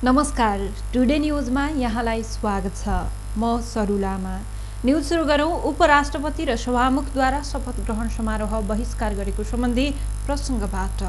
नमस्कार, टुडे न्यूजमा यहाँलाई स्वागत छ। म सरु लामा। न्यूज सुरु गरौं। उपराष्ट्रपति र सभामुखद्वारा शपथ ग्रहण समारोह बहिष्कार गरेको सम्बन्धी प्रसङ्गबाट।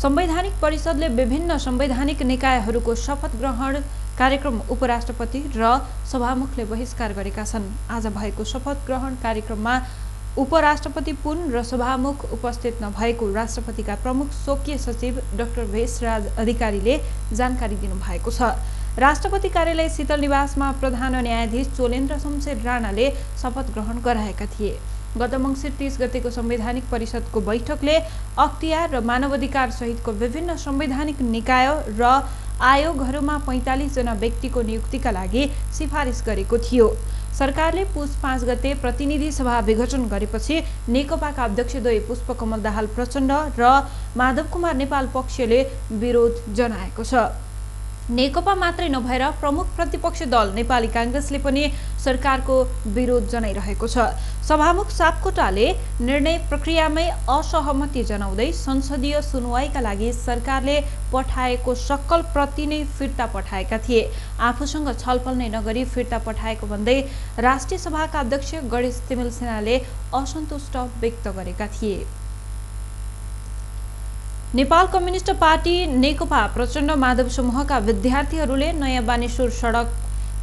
संवैधानिक परिषदले विभिन्न संवैधानिक निकायहरूको शपथ ग्रहण कार्यक्रम उपराष्ट्रपति र सभामुखले बहिष्कार गरेका छन्। आज भएको शपथ ग्रहण कार्यक्रममा उपराष्ट्रपति पुन र सभामुख उपस्थित नभएको राष्ट्रपतिका प्रमुख स्वकीय सचिव डाक्टर भेषराज अधिकारीले जानकारी दिनुभएको छ। राष्ट्रपति कार्यालय शीतल निवासमा प्रधान न्यायाधीश चोलेन्द्र शमशेर राणाले शपथ ग्रहण गराएका थिए। गत मङ्सिर 30 गतेको संवैधानिक परिषदको बैठकले अख्तियार र मानवाधिकार सहितको विभिन्न संवैधानिक निकाय र आयोगहरूमा 45 जना व्यक्तिको नियुक्तिका लागि सिफारिस गरेको थियो। सरकारले पुस 5 गते प्रतिनिधि सभा विघटन गरेपछि नेकपाका अध्यक्षद्वय पुष्पकमल दाहाल प्रचण्ड र माधव कुमार नेपाल पक्षले विरोध जनाएको छ। नेकपा मात्रै नभएर प्रमुख प्रतिपक्ष दल नेपाली कांग्रेसले पनि सरकारको विरोध जनाइरहेको छ। सभामुख सापकोटाले निर्णय प्रक्रियामै असहमति जनाउँदै संसदीय सुनवाईका लागि सरकारले पठाएको सक्कल प्रति नै फिर्ता पठाएका थिए। आफूसँग छलफल नै नगरी फिर्ता पठाएको भन्दै राष्ट्रिय सभाका अध्यक्ष गणेश तिमिल सेनाले असन्तुष्ट व्यक्त गरेका थिए। नेपाल कम्युनिस्ट पार्टी नेकपा प्रचण्ड माधव समूहका विद्यार्थीहरूले नयाँ बानेश्वर सडक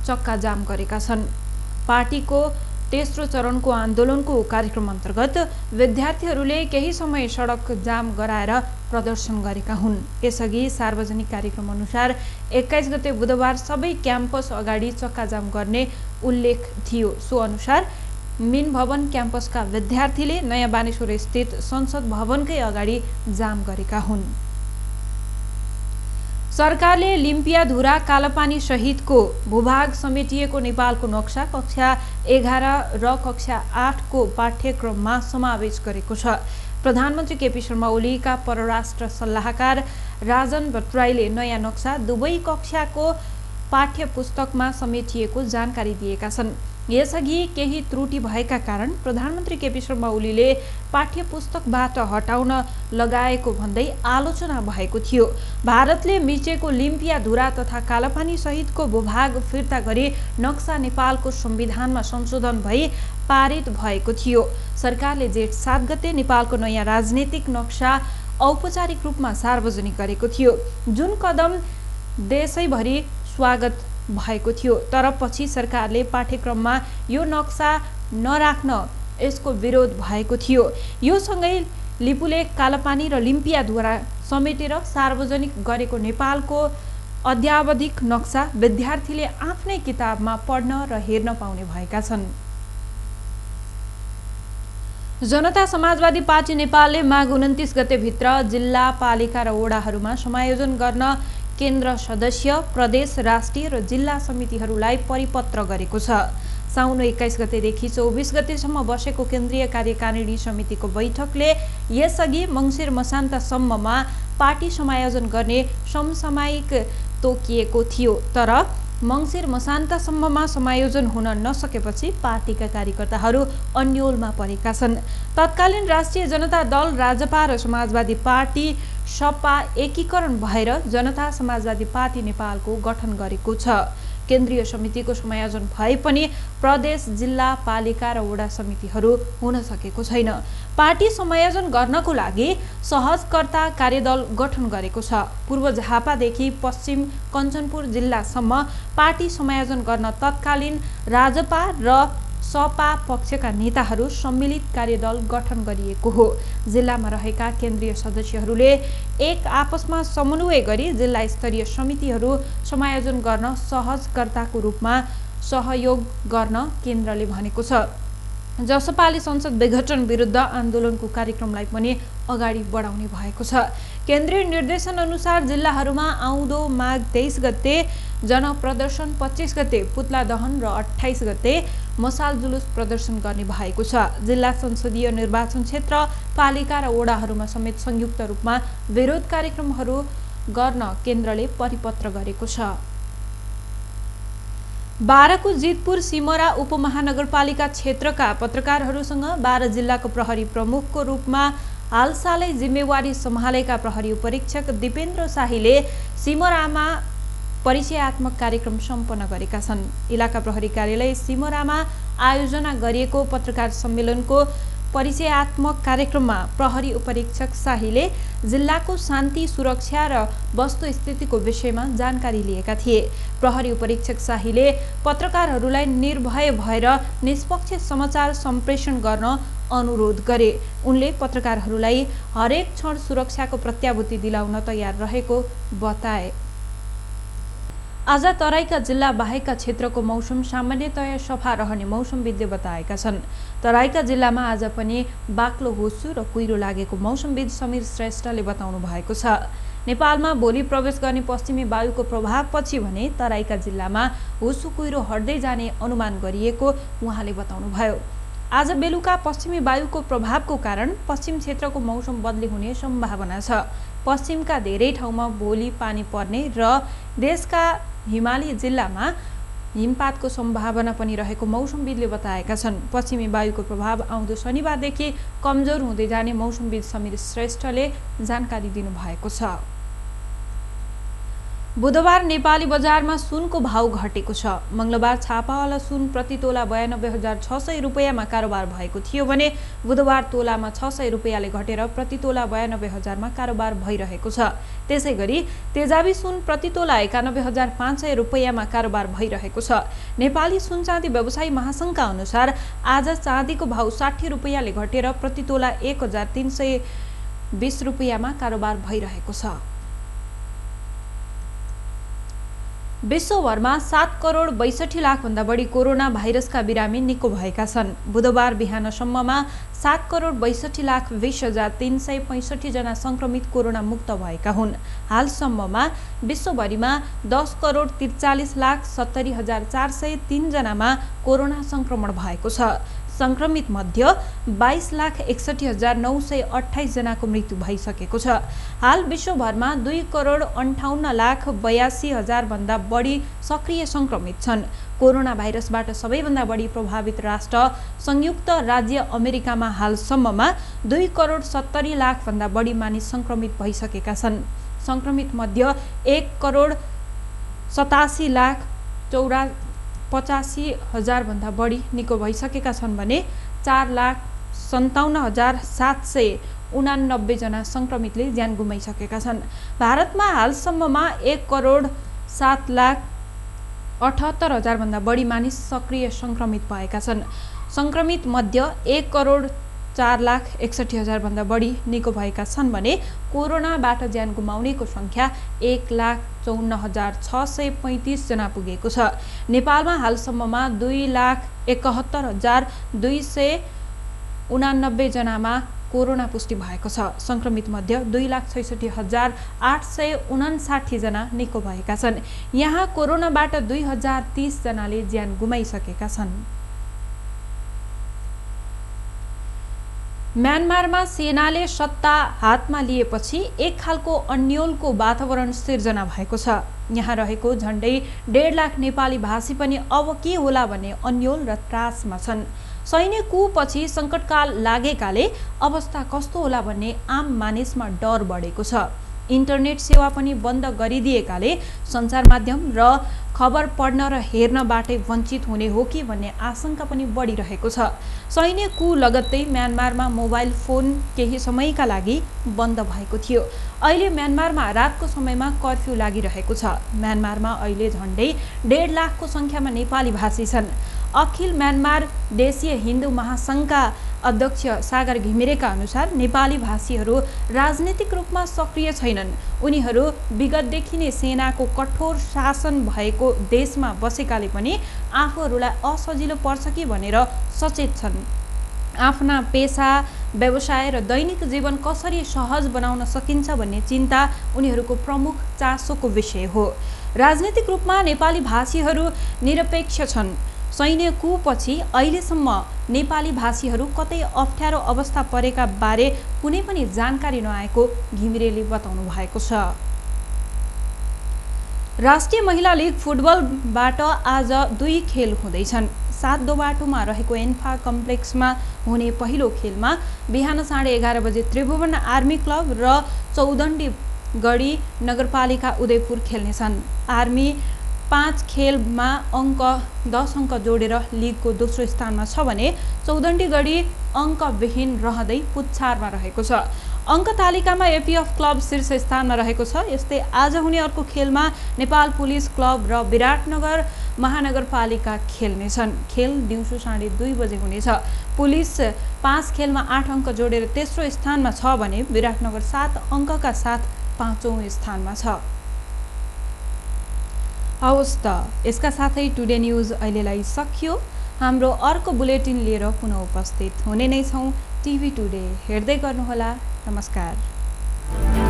चक्का जाम गरेका छन्। पार्टीको तेस्रो चरणको आन्दोलनको कार्यक्रम अन्तर्गत विद्यार्थीहरूले केही समय सडक जाम गराएर प्रदर्शन गरेका हुन्। यसअघि सार्वजनिक कार्यक्रम अनुसार 21 गते बुधबार सबै क्याम्पस अगाडि चक्का जाम गर्ने उल्लेख थियो। सो अनुसार मिन भवन क्याम्पसका विद्यार्थीले नयाँ बानेश्वर स्थित संसद भवनकै अगाडि जाम गरेका हुन्। सरकारले लिम्पियाधुरा कालापानी सहितको भूभाग समेटिएको नेपालको नक्सा कक्षा 11 र कक्षा 8 को पाठ्यक्रममा समावेश गरेको छ। प्रधानमन्त्री केपी शर्मा ओलीका परराष्ट्र सल्लाहकार राजन भट्टराईले नयाँ नक्सा दुवै कक्षाको पाठ्य पुस्तकमा समेटिएको जानकारी दिएका छन्। यसअघि केही त्रुटि भएका कारण प्रधानमन्त्री केपी शर्मा ओलीले पाठ्य पुस्तकबाट हटाउन लगाएको भन्दै आलोचना भएको थियो। भारतले मिचेको लिम्पियाधुरा तथा कालापानी सहितको भूभाग फिर्ता गरी नक्सा नेपालको संविधानमा संशोधन भई पारित भएको थियो। सरकारले जेठ 7 गते नेपालको नयाँ राजनीतिक नक्सा औपचारिक रूपमा सार्वजनिक गरेको थियो, जुन कदम देशैभरि स्वागत भएको थियो। तर पछि सरकारले पाठ्यक्रममा यो नक्सा नराख्न यसको विरोध भएको थियो। यो सँगै लिपुले कालापानी र लिम्पियाधुरा समेटेर सार्वजनिक गरेको नेपालको अद्यावधिक नक्सा विद्यार्थीले आफ्नै किताबमा पढ्न र हेर्न पाउने भएका छन्। जनता समाजवादी पार्टी नेपालले माघ 29 गते भित्र जिल्ला पालिका र वडाहरूमा समायोजन गर्न केन्द्र सदस्य, प्रदेश, राष्ट्रिय र जिल्ला समितिहरूलाई परिपत्र गरेको छ। साउन 21 गतेदेखि 24 गतेसम्म बसेको केन्द्रीय कार्यकारिणी समितिको बैठकले यसअघि मङ्सिर मसान्तसम्ममा पार्टी समायोजन गर्ने समसामयिक तोकिएको थियो। तर मङ्सिर मसान्तसम्ममा समायोजन हुन नसकेपछि पार्टीका कार्यकर्ताहरू अन्योलमा परेका छन्। तत्कालीन राष्ट्रिय जनता दल, राजपा र समाजवादी पार्टी सपा एकीकरण भएर जनता समाजवादी पार्टी नेपालको गठन गरेको छ। केन्द्रीय समितिको समायोजन भए पनि प्रदेश, जिल्ला, पालिका र वडा समितिहरू हुन सकेको छैन। पार्टी समायोजन गर्नको लागि सहजकर्ता कार्यदल गठन गरेको छ। पूर्व झापादेखि पश्चिम कञ्चनपुर जिल्लासम्म पार्टी समायोजन गर्न तत्कालीन राजपा र सपा पक्षका नेताहरू सम्मिलित कार्यदल गठन गरिएको हो। जिल्लामा रहेका केन्द्रीय सदस्यहरूले एक आपसमा समन्वय गरी जिल्ला स्तरीय समितिहरू समायोजन गर्न सहजकर्ताको रूपमा सहयोग गर्न केन्द्रले भनेको छ। जसपाले संसद विघटन विरुद्ध आन्दोलनको कार्यक्रमलाई पनि अगाडि बढाउने भएको छ। केन्द्रीय निर्देशन अनुसार जिल्लाहरूमा आउँदो माघ 23 गते जनप्रदर्शन, 25 गते पुतला दहन र 28 गते मसाल जुलुस प्रदर्शन गर्ने भएको छ। जिल्ला संसदीय निर्वाचन क्षेत्र, पालिका र वडाहरूमा समेत संयुक्त रूपमा विरोध कार्यक्रमहरू गर्न केन्द्रले परिपत्र गरेको छ। 12 को जितपुर सिमरा उपमहानगरपालिका क्षेत्रका पत्रकारहरूसँग 12 जिल्लाको प्रहरी प्रमुखको रूपमा हालसालै जिम्मेवारी सम्हालेका प्रहरी उपरीक्षक दिपेन्द्र शाहीले सिमरामा परिचयात्मक कार्यक्रम सम्पन्न गरेका छन्। इलाका प्रहरी कार्यालय सिमरामा आयोजना गरिएको पत्रकार सम्मेलनको परिचयात्मक कार्यक्रममा प्रहरी उपरीक्षक शाहीले जिल्लाको शान्ति सुरक्षा र वस्तुस्थितिको विषयमा जानकारी लिएका थिए। प्रहरी उपरीक्षक शाहीले पत्रकारहरूलाई निर्भय भएर निष्पक्ष समाचार सम्प्रेषण गर्न अनुरोध गरे। उनले पत्रकारहरूलाई हरेक क्षण सुरक्षाको प्रत्याभूति दिलाउन तयार रहेको बताए। आज तराईका जिल्ला बाहेकका क्षेत्रको मौसम सामान्यतया सफा रहने मौसमविदले बताएका छन्। तराईका जिल्लामा आज पनि बाक्लो हुस्सु र कुहिरो लागेको मौसमविद समीर श्रेष्ठले बताउनु भएको छ। नेपालमा भोलि प्रवेश गर्ने पश्चिमी वायुको प्रभावपछि भने तराईका जिल्लामा हुस्सु कुहिरो हट्दै जाने अनुमान गरिएको उहाँले बताउनुभयो। आज बेलुका पश्चिमी वायुको प्रभावको कारण पश्चिम क्षेत्रको मौसम बदली हुने सम्भावना छ। पश्चिमका धेरै ठाउँमा भोलि पानी पर्ने र देशका हिमाली जिल्लामा हिमपातको सम्भावना पनि रहेको मौसमविदले बताएका छन्। पश्चिमी वायुको प्रभाव आउँदो शनिबारदेखि कमजोर हुँदै जाने मौसमविद समीर श्रेष्ठले जानकारी दिनुभएको छ। बुधबार नेपाली बजारमा सुनको भाव घटेको छ। मंगलबार छापावाला सुन प्रति तोला 92,600 रुपैयाँमा कारोबार भएको थियो भने बुधबार तोलामा 600 रुपैयाँले घटेर प्रति तोला 92,000मा कारोबार भइरहेको छ। त्यसैगरी तेजाबी सुन प्रति तोला 91,500 रुपैयाँमा कारोबार भइरहेको छ। नेपाली सुन चाँदी व्यवसायी महासंघका अनुसार आज चाँदीको भाव 60 रुपैयाँले घटेर प्रति तोला 1,320 रुपैयाँमा कारोबार भइरहेको छ। विश्वभरमा 7 करोड 62 लाख भन्दा बढी कोरोना भाइरसका बिरामी निको भएका छन्। बुधबार बिहानसम्ममा 7 करोड 62 लाख 20,365 जना संक्रमित कोरोना मुक्त भएका हुन्। हालसम्ममा विश्वभरिमा 10 करोड 43 लाख 70,403 जनामा कोरोना संक्रमण भएको छ। संक्रमित मध्ये 22 लाख 61,928 जनाको मृत्यु भइसकेको छ। हाल विश्वभरमा 2 करोड 58 लाख 82 हजार भन्दा बढी सक्रिय संक्रमित छन्। कोरोना भाइरसबाट सबैभन्दा बढी प्रभावित राष्ट्र संयुक्त राज्य अमेरिकामा हालसम्ममा 2 करोड 70 लाख भन्दा बढी मानिस संक्रमित भइसकेका छन्। संक्रमित मध्ये 1 करोड 87 लाख 85 हजार भन्दा बढी निको भइसकेका छन् भने 4,57,789 जना संक्रमितले ज्यान गुमाइसकेका छन्। भारतमा हालसम्ममा 1 करोड 7 लाख 78 हजार भन्दा बढी मानिस सक्रिय संक्रमित भएका छन्। संक्रमित मध्ये 1 करोड 4 लाख 61 हजार भन्दा बढी निको भएका छन् भने कोरोनाबाट ज्यान गुमाउनेको संख्या 1,54,635 जना पुगेको छ। नेपालमा हालसम्ममा 2,71,289 जनामा कोरोना पुष्टि भएको छ। संक्रमित मध्ये 2,66,859 जना निको भएका छन्। यहाँ कोरोनाबाट 2,030 जनाले ज्यान गुमाइसकेका छन्। म्यानमारमा सेनाले सत्ता हातमा लिएपछि एक खालको अन्योलको वातावरण सिर्जना भएको छ। यहाँ रहेको झण्डै 1.5 लाख नेपाली भाषी पनि अब के होला भन्ने अन्योल र त्रासमा छन्। सैन्य कुपछि संकटकाल लागेकाले अवस्था कस्तो होला भन्ने आम मानिसमा डर बढेको छ। इन्टरनेट सेवा पनि बन्द गरिदिएकाले सञ्चार माध्यम र खबर पढ्न र हेर्नबाटै वञ्चित हुने हो कि भन्ने आशंका पनि बढिरहेको छ। सैन्य कु लगत्तै म्यानमारमा मोबाइल फोन केही समयका लागि बन्द भएको थियो। अहिले म्यानमारमा रातको समयमा कर्फ्यू लागिरहेको छ। म्यानमारमा अहिले झण्डै 1.5 लाखको संख्यामा नेपाली भाषी छन्। अखिल म्यानमार देशीय हिन्दू महासंघका अध्यक्ष सागर घिमिरेका अनुसार नेपाली भाषीहरू राजनीतिक रूपमा सक्रिय छैनन्। उनीहरू विगतदेखि नै सेनाको कठोर शासन भएको देशमा बसेकाले पनि आफूहरूलाई असजिलो पर्छ कि भनेर सचेत छन्। आफ्ना पेशा, व्यवसाय र दैनिक जीवन कसरी सहज बनाउन सकिन्छ भन्ने चिन्ता उनीहरूको प्रमुख चासोको विषय हो। राजनीतिक रूपमा नेपाली भाषीहरू निरपेक्ष छन्। सैन्य कुपछि अहिलेसम्म नेपाली भाषीहरू कतै अप्ठ्यारो अवस्था परेका बारे कुनै पनि जानकारी नआएको घिमिरेले बताउनु भएको छ। राष्ट्रिय महिला लीग फुटबलबाट आज 2 खेल हुँदैछन्। 7 दोबाटोमा रहेको एन्फा कम्प्लेक्समा हुने पहिलो खेलमा बिहान 11:30 बजे त्रिभुवन आर्मी क्लब र चौदण्डी गढी नगरपालिका उदयपुर खेल्नेछन्। आर्मी 5 खेलमा 10 अङ्क जोडेर लिगको दोस्रो स्थानमा छ भने चौदण्डी गढी अङ्कविहीन रहँदै पुच्छारमा रहेको छ। अङ्क तालिकामा एपीएफ क्लब शीर्ष स्थानमा रहेको छ। यस्तै आज हुने अर्को खेलमा नेपाल पुलिस क्लब र विराटनगर महानगरपालिका खेल्नेछन्। खेल दिउँसो 2:30 बजे हुनेछ। पुलिस 5 खेलमा 8 अङ्क जोडेर तेस्रो स्थानमा छ भने विराटनगर 7 अङ्कका साथ 5औं स्थानमा छ। हवस् त, यसका साथै टुडे न्युज अहिलेलाई सकियो। हाम्रो अर्को बुलेटिन लिएर पुनः उपस्थित हुने नै छौँ। टिभी टुडे हेर्दै गर्नुहोला। नमस्कार।